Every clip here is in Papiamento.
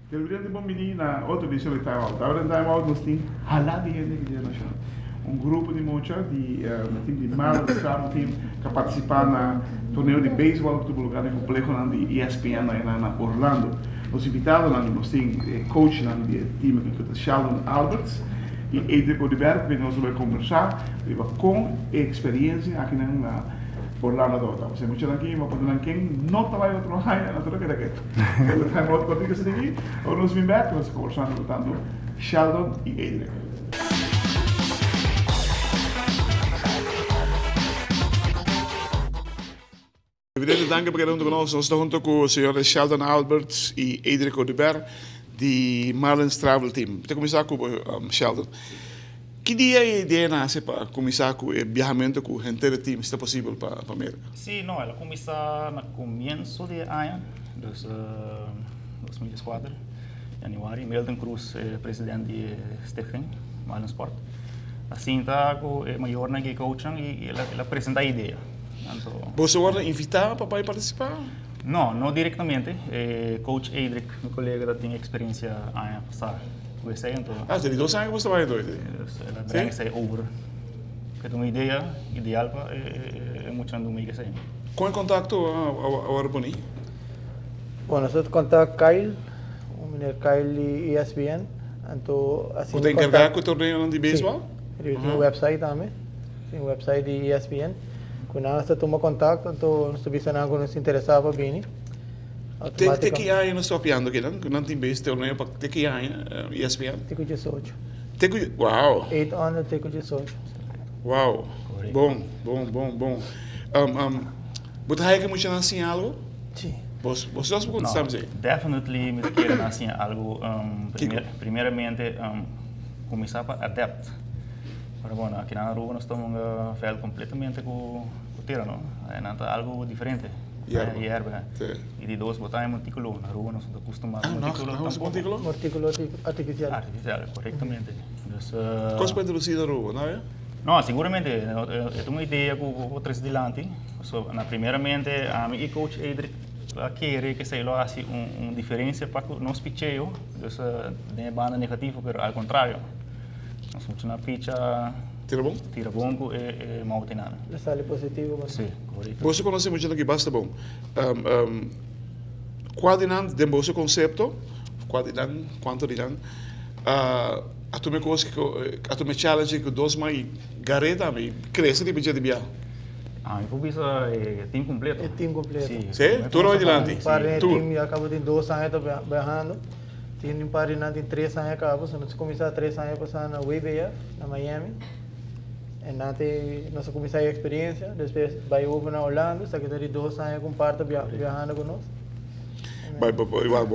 Televidente bon bini na otro edicion di Time Out. Awe den Time Out nos tin hala di hende aki den nos. Un grupo di mucha di team di Marlins Travel Team ta participa na torneo di baseball cu tuvo lugar den complehonan di ESPN na Orlando. Nos invitadonan nos tin e coachnan di e team aki cu ta Sheldon Alberts y Edric Oduber cu nos lo bay conversa riba con e experiencia akinan na Orlando tabata. Pasobra e muchanan aki, bo puntra nan ken no ta bay otro aña, nan tur a keda ketu. Pero ta modo cortico asina aki, ora nos bin bek nos ta conversando cu tanto Sheldon y Edric. Evidente danki pa keda hunto cu nos. Nos ta hunto cu señor Sheldon Alberts y Edric Oduber di Marlins Travel Team. Mi ta cuminsa cu bo Sheldon. Ki dia e idea nace pa cuminsa cu e biahamento cu henter e team, si ta posibel, pa Merca? Si, no, el a cuminsa na comienso di e aña, dus 2014, januari. Milton Cruz, e president di e stichting Marlins Sport, a sinta cu e mayornan y e coachnan y el a presenta e idea. Anto. Boso wordo invita pa bay participa? No, no directamente. E coach Edric, mi colega, ta tin experiencia aña pasa cu esey, anto. Ah, ta di dos aña cu bo sta bay anto? Dus el a brenga esey over. Cu ta un idea ideal pa e muchanan duna mira esey. Con e contacto a wordo poni? Bueno, nos a contact Kyle, un meneer Kyle di ESPN, anto asina. Cu ta encarga cu e torneonan di baseball? Si, riba tin un website tambe. Tin website di ESPN ku nan ta tuma kontakto anto nos ta bisa nan ku nos ta interesá pa bini. Te te ki aña nos ta papiando kinan? Ku nan tin bes torneo pa te ki aña ESPN? Te ku diesocho. Te ku wow. Eight under te ku diesocho. Wow. Bon, bon, bon, bon. Um, um, bo ta haya ku muchanan siña algo? Si. Bos, bos dos por kontestá mi esei. Definitely mi ta kere nan siña algo. Um, Kiko? Primeramente, um, kuminsá pa adapt. Pero bueno, aki na Aruba nos ta hunga veld completamente cu tera, no? Nan ta algo diferente. Yerba. Yerba. Sí. Y di dos, bo ta haña monticulo. Na Aruba nos no ta acostumbrado Ah, no, monticulo no usa tampoco. monticulo? Monticulo artificial. Artificial, correctamente. Dus, Cos pa introduci na Aruba, no ya? No, seguramente. E ta un idea cu bo por trece dilanti. So, na primeramente, ami y coach Edric a kere cu esey lo haci un diferencia pa cu nos picheo. Dus, den e banda negativo, pero al contrario. Nos mucha na picha. Tira bon? Tira bon ku e mou tin nada. Lo sali positivo pa. Si, korekto. Boso konosé mucha nan ki basta bon. Kua di nan den boso konsepto, kua di nan, kuantu di nan a tuma e kos a tuma e challenge ku dos man i gar'é tambe i krese riba dje di biaha? Mi por bisa e team kompleto. E team kompleto. Si. Si? Tur ora dilanti? Par den e team ya kaba tin dos aña ta biahando. Tin un par di nan tin tres aña caba, so nos a cuminsa tres aña pasa na WBF na Miami. En nan te nos a cuminsa e experiencia, despues bay over na Orlando, esaki ta di dos aña cu un par ta biahando cu nos. Bay bo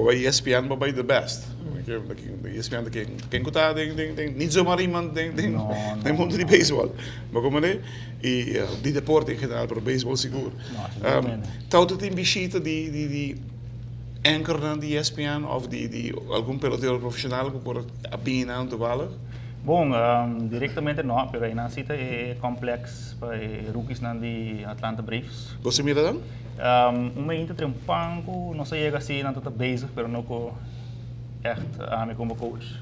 bay ESPN bo bay the best. ESPN ta ken ken cu ta den den den niet zomaar iemand den den den mundo di baseball. Bo comprende? Y di deporte en general pero baseball sigur. Tawata tin bishita di di di Anchornan di ESPN of di di algun pelotero profesional ku por a bini nan toevallig? Bon, directamente no, pero einan si ta e complex pa e rookiesnan di Atlanta Braves. Bo si mira nan? Un meinta trempan ku nos a yega si nan ta ta bezig, pero no ku echt ami komo coach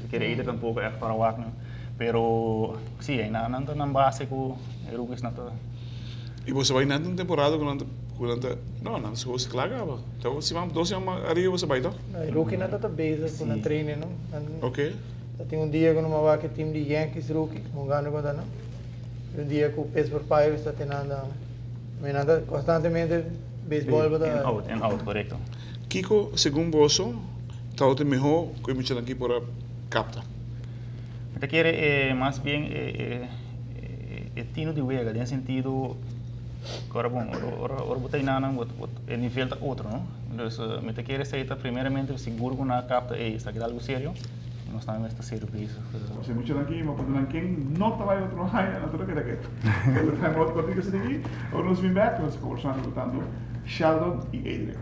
kere ida tampoko echt para wak nan. Pero si, einan nan ta nan base ku e rookiesnan ta. I boso bai nan un temporada ku nan ta ku nan ta no nan su hosi kla kaba ta un siman dos siman ariba boso bai toh? No e rookie nan ta ta bezig ku nan training no nan Ok. Ta tin un dia ku nan a wak e team di Yankees rookie hungando kontra nan i un dia ku Pittsburgh Pirates ta tenando mi nan ta konstantemente beisbòl bo ta In out in out korekto. Kiko segun boso tabata mihó ku e muchanan aki por a kapta? Mi ta kere e mas bien e e. E tino di wega den sentido ku ora bon ora ora bo ta enanan bo e nivel ta otro no dus mi ta kere esei ta primeramente sigur ku nan a kapta ey esaki ta algu serio i nos tambe mester ta serio bezig. Ose muchanan ki bo puntra nan ken no ta bai otro aña nan tur a keda ketu. Pero ta otro kos aki ora nos bin bek nos ta konversando ku tanto. Sheldon i Adrian.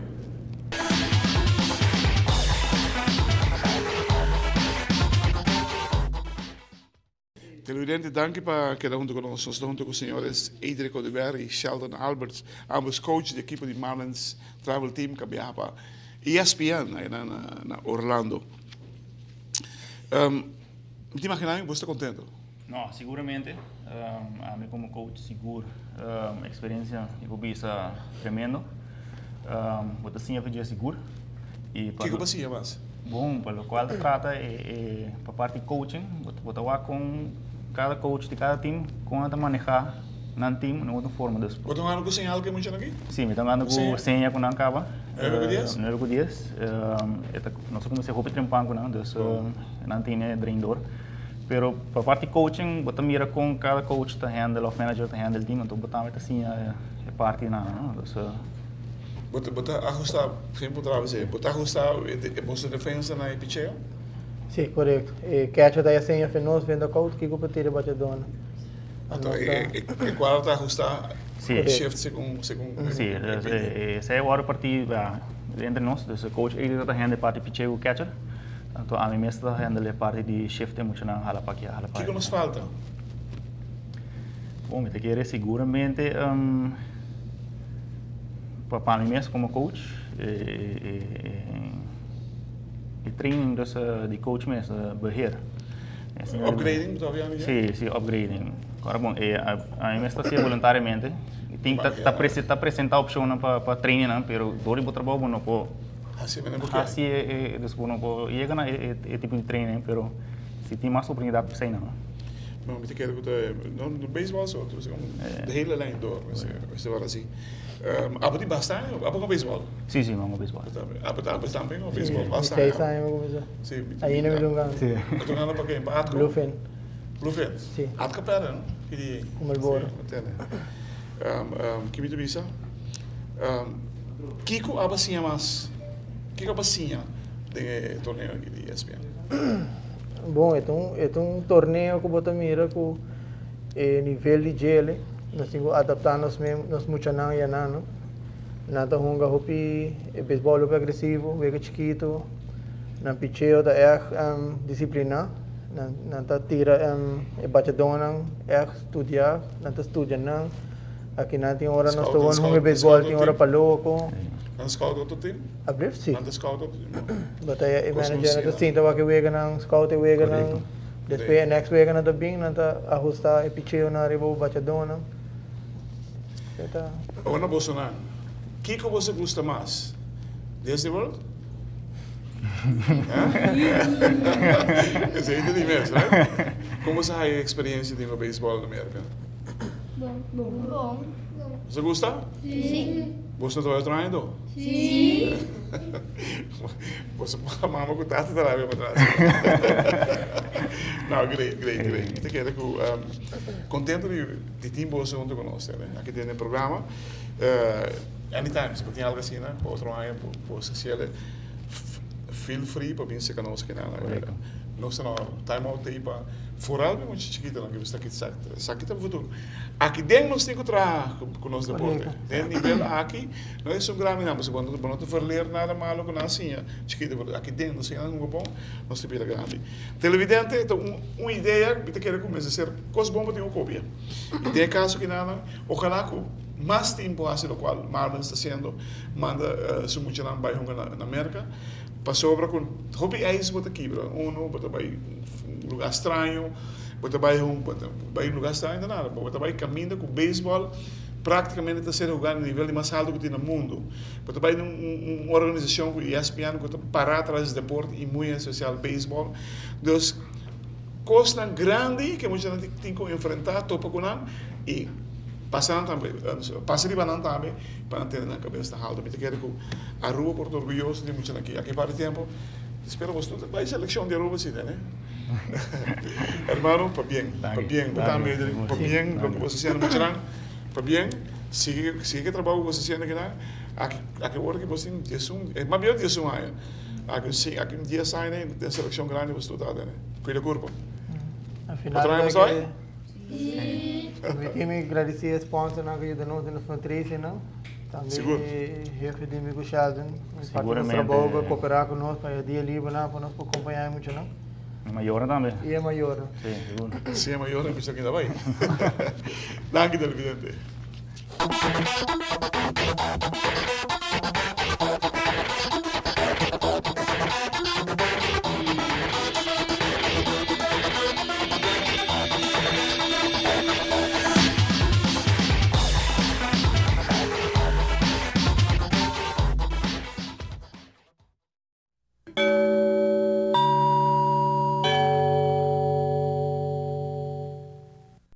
Televidente, danki pa keda hunto ku nos. Nos ta hunto ku señores Adrian Oduber i Sheldon Alberts, ambos coach di ekipo di Marlins Travel Team ku a biaha pa ESPN ayna na Orlando. Mi ta imagina mi bo sta kontento. No, siguramente. Ami komo coach sigur eksperensia mi por bisa tremendo. Bo ta siña for dje sigur. Kiko bo a siña mas? Bon, pa lokual ta trata e pa parti coaching, bo ta wak kon kada coach di kada team kon nan ta maneha nan team na otro forma. Dus Bo ta hungando ku señal ku e muchanan aki? Si, mi ta hungando ku seña ku nan kaba. Nuebe ku dies? Nuebe ku dies. E ta, nos a kuminsá hopi trempan ku nan, dus nan tene drain dor. Pero pa parti coaching bo ta mira kon kada coach ta handle òf manager ta handle team, anto bo tambe ta siña e parti nan, no? Dus. Bo ta bo ta ahusta, sin por traha esei, bo ta ahusta e boso defensa na e picheo? Sí, korekto. E catcher ta enseña fe nos venda koud kiko pa tira bachadónan. Anto e e kuadro ta ahusta e shift segun segun Sí, esei a wòrdu partí entre nos, dus e coach ei ta handle e parti picheo ku catcher, anto ami mes ta handle e parti di shift e muchanan hala pa aki hala pa Kiko nos falta? Bon, mi ta kere seguramente Pa mi mes como coach e training dus di coach mes beheer. Upgrading bo ta hablando ya? Si, si upgrading. Ora bon ami mes ta hacié voluntariamente. Tin ta ta presenta opcionnan pa trainingnan pero door di bo trabou bo no por haci dus bo no por yega na e tipo di training pero si tin mas oportunidad p'esei nan. No, mi ta kere ku ta no no beisbòl so, tur esei de hele lijn door, mester wòrdu hasi. Abo tin basta aña, abo con beisbòl? Si, si, mi amo beisbòl. Abo ta abo tambe con beisbòl, basta aña. Seis aña mi kuminsá. Si. Ainda mi ta hungando. Si. Bo ta hungando pa ken? Pa Atco? Bluefin. Bluefin? Si. Atco pèrdè, no? Ki di? Ku Marlboro. Si, mi tende. Ki mi ta bisa? Kiko abo a siña mas? Kiko abo a siña den e torneo aki di ESPN? Bon, e ta un, e ta un torneo ku bo ta mira ku e nivel di djele, nos tin ku adaptá nos mes, nos muchanan i anano. Nan ta hunga hopi e beisbòl hopi agresivo, wega chikitu, nan picheo ta ègt disipliná, nan nan ta tira e bachadónan ègt studiá, nan ta studia nan. Aki nan tin ora nos ta won hunga beisbòl, tin ora pa loko. Nan scout otro team? Ablief? Si. Nan ta scout otro team? Bo ta e manager nan ta sinta wak e weganan, scout e weganan. Despues e next weganan ta bin, nan ta ahusta e picheonan riba bo bachadónan. E ta. Awor na bosonan, kiko boso gusta mas? Disney World? Esei ta di mes, right? Kon boso haya e experiencia di hunga beisbòl na Merka? Bon. Bon. Boso gusta? Si. Boso ta bai otro aña anto? Si. Boso mama ku tata ta rabia patras. No, great, great, great. Mi ta kere ku kontento di tin boso hunto ku nos aki den e programa. Anytime, si bo tin algu asina pa otro aña bo hasiel feel free pa bin seka nos kinan. Nos ta na time out ei pa foral mi mucha chikitonan ku ta sa ki ta futuro. Aki den nos tin ku traha ku nos deporte. Den nivel aki no esun grandinan pasobra bo no ta verleer nada malo ku nan a siña chikito pero aki den nos siña nan hunga bon nos ta bira grandi. Televidente ta un idea mi ta kere ku mester ser kos bon pa tin ku kopia. I den e kaso kinanan ojalá ku mas tin por hasi lokual Marlon sta hasiendo manda su muchanan bai hunga na Merka. Pasobra ku hopi eis bo ta kibra. Uno, bo ta bai un lugá straño, bo ta bai un, bo ta bai un lugá straño ta nada, bo ta bai kaminda ku beisbòl práktikamente ta ser hugá na nivel di mas altu ku tin na mundu. Bo ta bai na un organisashon ku ESPN ku ta pará tras di deporte i muy en espesial beisbòl. Dus, kosnan grandi ku e muchanan tin ku enfrentá, topa ku nan i pasa nan tambe, pasa riba nan tambe. Pa nan tene nan kabes na haltu. Mi ta kere ku Aruba por ta orguyoso di muchanan aki. Aki par di tempu, spero boso tur ta bai selekshon di Aruba asina, ne? Hermano, pabien, pabien, bo tambe, pabien loke boso hasiendo muchanan, pabien, sigui, sigui ku e trabou ku boso hasiendo akinan. Aki, aki ora ku boso tin diesun, e mas bien diesun aña, aki un sin, aki un dies aña den selekshon grandi boso tur ta tene. Kuida kurpa. Otro aña boso ta bai? Mi tin mi gradisí e sponsornan ku yuda nos den nos fundraisingnan. Tambe Sigur. e hefe di mi ku Sheldon, parti nos Seguramente. trabou pa kooperá ku nos pa e dia liber nan pa nos por kompañá e muchanan. E mayornan tambe. I e mayornan. Si, sigur. Si e mayornan bisa kinda bai. Danki televidente.